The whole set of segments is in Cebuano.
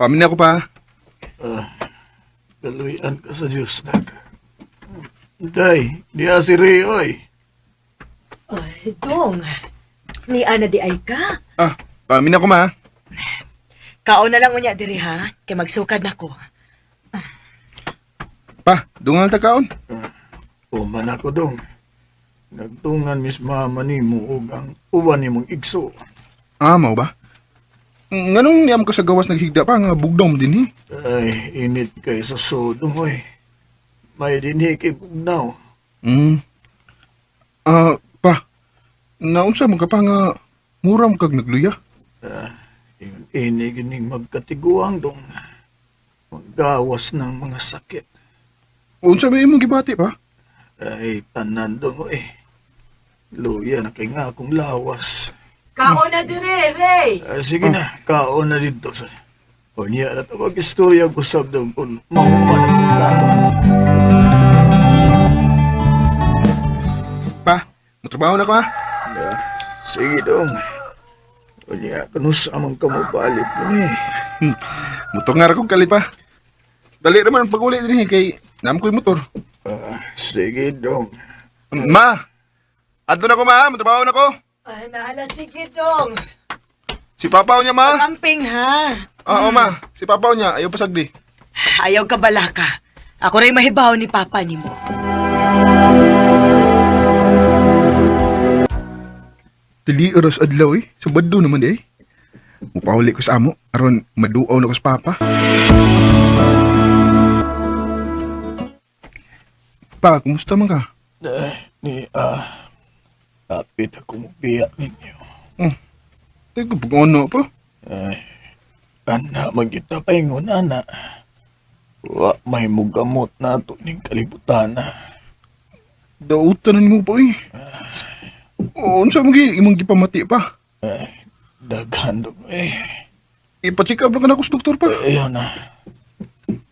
Pamin ako pa. Kaluyan ka sa Diyos, nak. Day, diya si Ray, oy. Ay, dong. Ni Ana di ay ka. Ah, pamin ako ma. Kaon na lang unya diri ha, kay magsukad na ko. Pa, dungal ta kaon. Uman ako dong. Nagtungan mis mama nimo ug ang uwan nimong igso. Ah, mao ba? Nganong niyam ka sa gawas naghigda pa nga bugdaw mo din eh. Ay, init kay sa sodong, oy. May dinhi kay bugnaw. Mm. Ah, pa. Naunsa man ka pa nga mura mo kag nagluya. Ingon ini gining magkatiguang dong. Maggawas ng mga sakit. Unsa may imong gibati pa? Ay, tanan dong, oy. Luya na kay nga akong lawas. Kaon na dire, Ray. Ah, sige na, kaon na dito sa. O niya na tawag istorya ko sab dong kung mahuman ang kaon. Pa, motrabaho na ko ha. Ah, sige dong. O niya, kanus amang kamubalik din eh. Motor nga ra kong kali pa. Dali naman ang pag-uli din eh, kay naam ko'y motor. Ah, sige dong. Ma! Adto na ko ma, motrabaho na ko. Ay, naala sige dong. Si Papa niya ma. Pag-amping ha. Ah, oo ma, si Papa niya ayaw pasagdi. Ayaw ka balaka. Ako rin mahibaw ni Papa nimo. Dili oras adlaw eh. Sa bado naman di eh. Mupauli ko sa amo aron maduaw na ko sa papa. Pa, kumusta man ka? Eh, ni, apit ako mubiya ninyo. Oh. Teka, pag ano pa? Ay, ana, magyuta pa ingon, ana. Wa may mugamot na ato ning kalibutan na. Dautan na nimo pa eh. O, unsa mo gi imong gipamati pa? Ay, daghan dong eh. Ipa-check up lang ka na ako sa doktor pa. Ayaw na.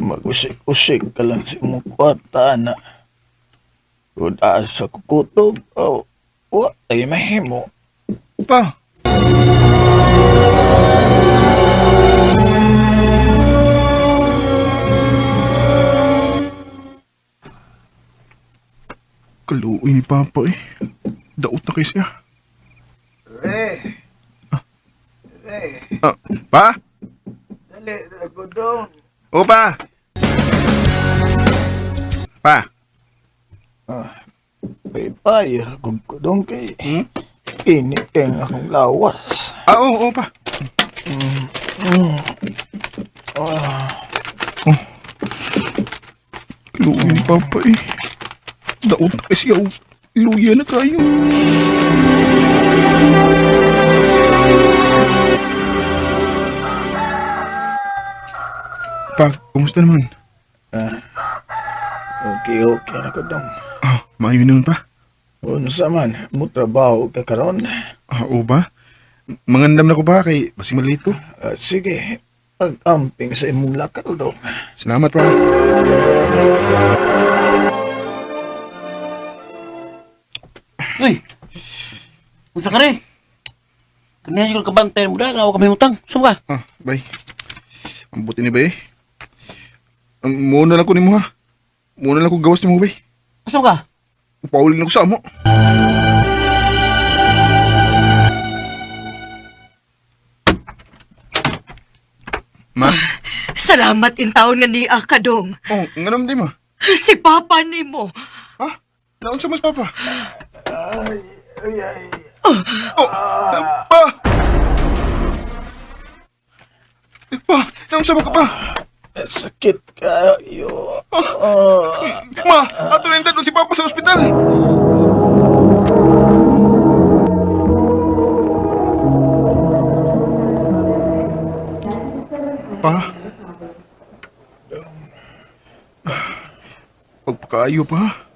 Mag-usik-usik ka lang sa imong kwarta, ana. Kung sa kukutob, oh, wa ay mahimo. Pa. Kaluoy ni Papa eh. Daot na kay siya. Eh, eh, Ah, pa? dali, ko dong. O pa? Pa? May payar ko dong kay Hmm? init kay ang akong lawas. Ah, oo, oo pa. Oh. Kaluoy ni Papa eh. Daot na kay siya. Oh. Luya na kayo. Pa, kumusta naman? Okay, okay na ko dong. Ah, maayo naman pa. Unsa man, mo trabaho ka karon? Ah, oo ba? Mangandam na ko pa kay basing malito. Ah, sige, pag-amping sa imong lakaw dong. Salamat pa. Uy! Unsa ka rin? Kaniya siguro kabantay mo na, awa kami utang. Saan ka? Ah, bye. Ang buti ni bay. Muna lang ko nimo ha. Muna lang ko gawas nimo bay. Saan ka? Pauli na ko sa amo. Ma? Salamat in taon nga niya ka dong. Oh, nganom di ma. Si Papa nimo. Ha? Naunsa mas papa? Ay, ay, ay. Oh, pa! Eh, pa, naunsa ba ka pa? Sakit kayo. Ah. Ma, ato na yung si Papa sa ospital. Pa? Pagpakaayo pa.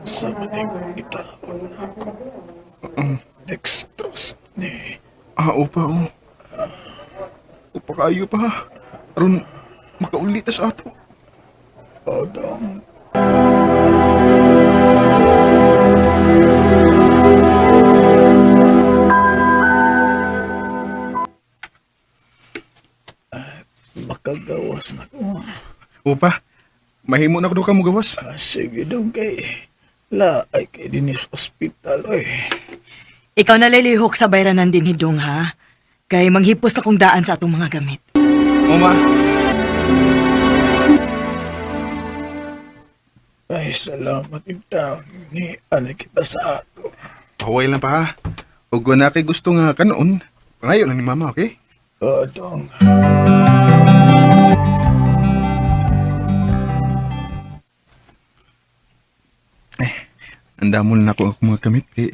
Sa maning itaon na ako. Dextrose ni. Ah, o pa, o. Pagpakaayo pa. Aron, makaulit na sa ato. O dong. Opa, mahimo na ko daw ka mo gawas. Ah, sige dong kay la ay kay dinis ospital oy. Ikaw na lilihok sa bayranan din hidong ha. Kay manghipos na kong daan sa atong mga gamit. O ma. Ay salamat in town ni ana kita sa ato. Pahuway lang pa ha. Ug wala kay gusto nga kanoon, pangayo lang ni mama, okay? Oh, dong. Andamon na ako akong mga gamit kay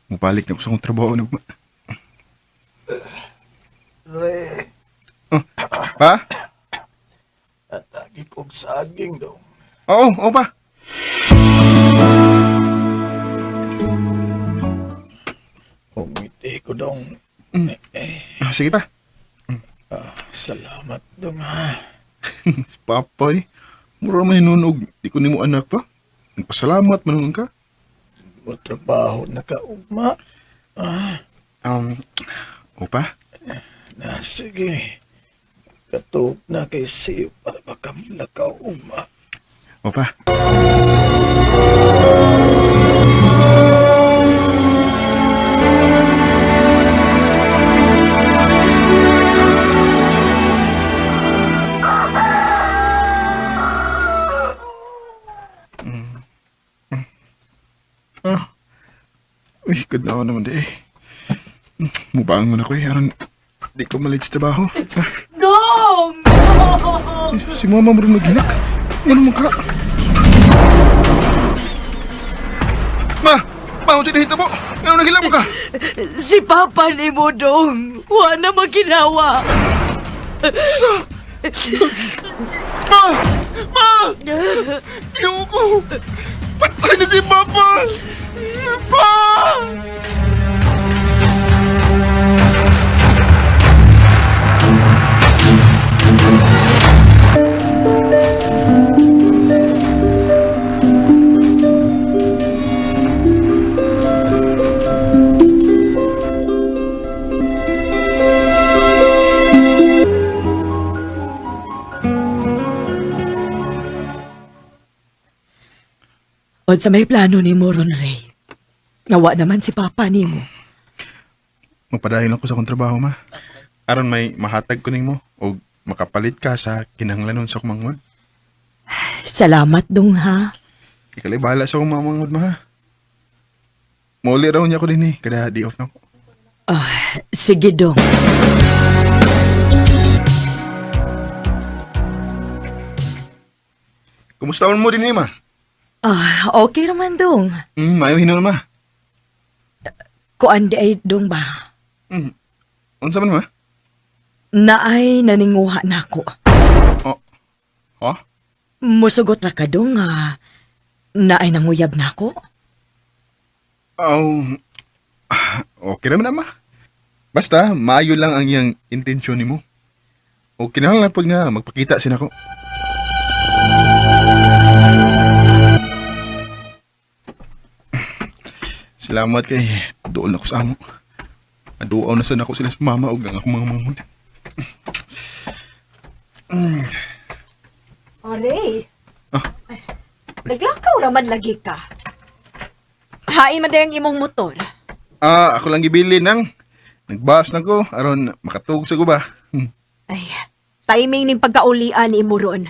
mubalik na ko sa akong trabaho nagma. Re, Oh, pa? atagi kog saging dong. Oo, oo pa. Humiti ko dong. Ah, sige pa. Salamat dong ha. Si Papa eh. Mura man hinunog. Di ko nimo anak pa. Nagpasalamat man nun ka. Mo trabaho na ka ugma. Um, opa, Na sige. Katuog na kay siyo para makamlakaw ugma. opa. Ah. Uy, kadlaw naman di eh. Mubangon ako eh. Aron, di ko malit sa trabaho. Ah, Dong! si mama mo rin naghinak. Ano mo ka? Ma! Ma, unsa dihita mo? Ano naghilak mo ka? Si Papa ni mo, Dong. Wa na maginawa. Ma! Ma! Ginoo ko! Patay na si Papa! Pa! Unsa may plano ni mo ron, Ray? Ngawa naman si Papa ni mo. Magpadayon ako sa akong trabaho, ma. Aron may mahatag ko nimo o makapalit ka sa kinahanglanon sa akong mangod. Salamat, Dong, ha? Ikalay bahala sa akong mga mangod, ma. Mauli raw niya ko din eh, kada di off na ako. Ah, sige, Dong. Kumusta man mo din eh, ma? Ah, okay naman, Dong. Mayo hinuon, ma. Kuan di ay, Dong ba? Unsa man, ma? Naay naninguha na ako. Oh. Ha? Musugot ra ka, Dong, ha? Naay nanguyab na ako. Oh, okay naman na, ma. Basta, maayo lang ang iyang intensyon nimo. O kinahanglan pod nga magpakita sin ako. Salamat kay dool na ko sa amo. Aduaw na sana ako sila sa mama ug ang akong mga manghud. Oh, Ray. Ah. Naglakaw raman lagi ka. Hain man ang imong motor. Ah, ako lang gibili nang nagbas na ko aron makatug sa guba. Ay, timing ning pagkaulian ni imo ron.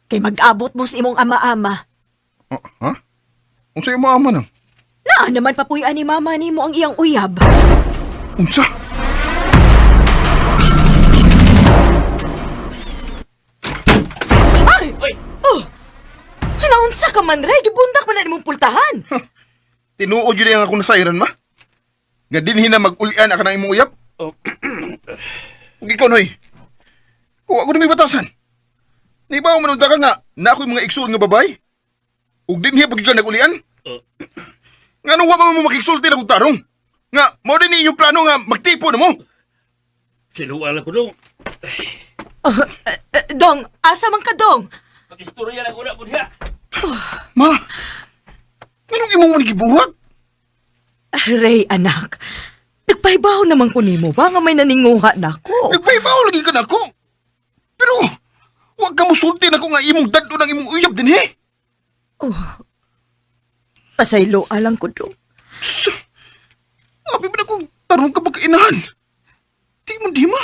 Kay mag-abot mo sa imong ama-ama. Oh, ha? Unsa imong ama nang? Naa naman papuy-an ni mama nimo ang iyang uyab. Unsa? Ay! Oh! Naunsa ka man, Ray? Gibundak man na imong pultahan. Tinuod yun ang ako nasairan, ma. Nga dinhi na mag-ulian ka ng imong uyap. Oh. Ug ikaw, Noy. Kuha ko na may batasan. Naibaw man ka nga, na ako'y mga igsuon nga babay. Ug dinhi pag ka nag-ulian. Oh. Nga nung wa man mo makigsulti na kong tarong. Nga, mao din inyong plano nga magtipo na mo. Sinuwa lang ko dong. Eh, Dong, asa man ka, Dong? Pag-istorya lang ko na po diha. Ma, nganong imong man gibuhat? Ray, anak. Nagpahibaw naman ko nimo ba nga may naninguha na ako. Nagpahibaw lagi ka nako. Pero, Wa ka mosulti nako nga imong dadon ang imong uyab dinhi. Pasaylo alang ko dong. Abi ba na kung tarong ka pagkainahan? Di mo di ma.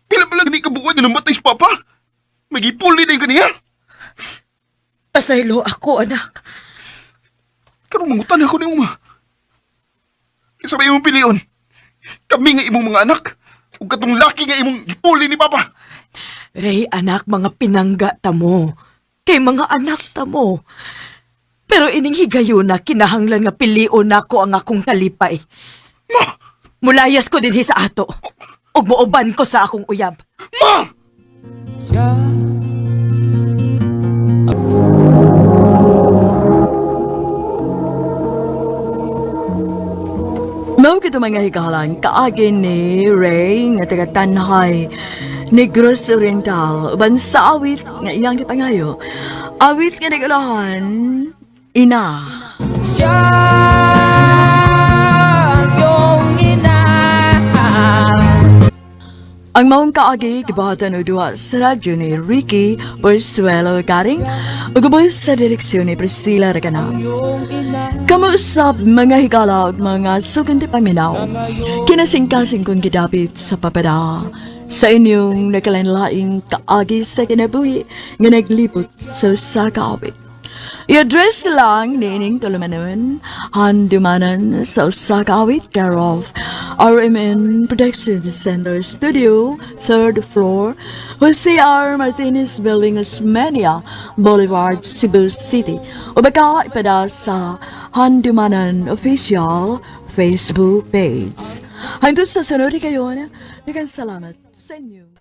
Pila pa lang di ka bukoy na namatay si Papa. Magipuli na yung kaniya. Pasaylo ako, anak. Karong mangutan ako ni ma. Kinsa ba imong pilion? Kami nga imong mga anak. Ug katong laki nga imong gipuli ni Papa. Ray, anak, mga pinangga ta mo. Kay mga anak ta mo. Pero ining higayuna, kinahanglan nga pilion nako ang akong kalipay. Ma! Mulayas ko dinhi sa ato. Ug muuban ko sa akong uyab. Ma! Mao kito mga hikalan kaagi ni Ray nga taga Tanhay, Negros Oriental, uban sa awit nga iyang gipangayo. Awit nga nagulahan, ina. Ang maong kaagi gibuhatan og duha sa radyo ni Ricky Borsuelo Garing ug ubos sa direksyon ni Priscilla Recanas. Kamuusap mga higala ug mga sugante paminaw. Kinasingkasing kong gidapit sa papada sa inyong nagkalainlaing kaagi sa kinabuhi nga naglibot sa usa ka awit. I-address lang niining tulumanon, handumanan sa usa ka awit, care of RMN Production Center Studio, 3rd floor, Jose R. Martinez Building, Osmeña Boulevard, Cebu City. O baka ipada sa Handumanan Official Facebook page. Hangtod sa sunod kayo, salamat sa inyo.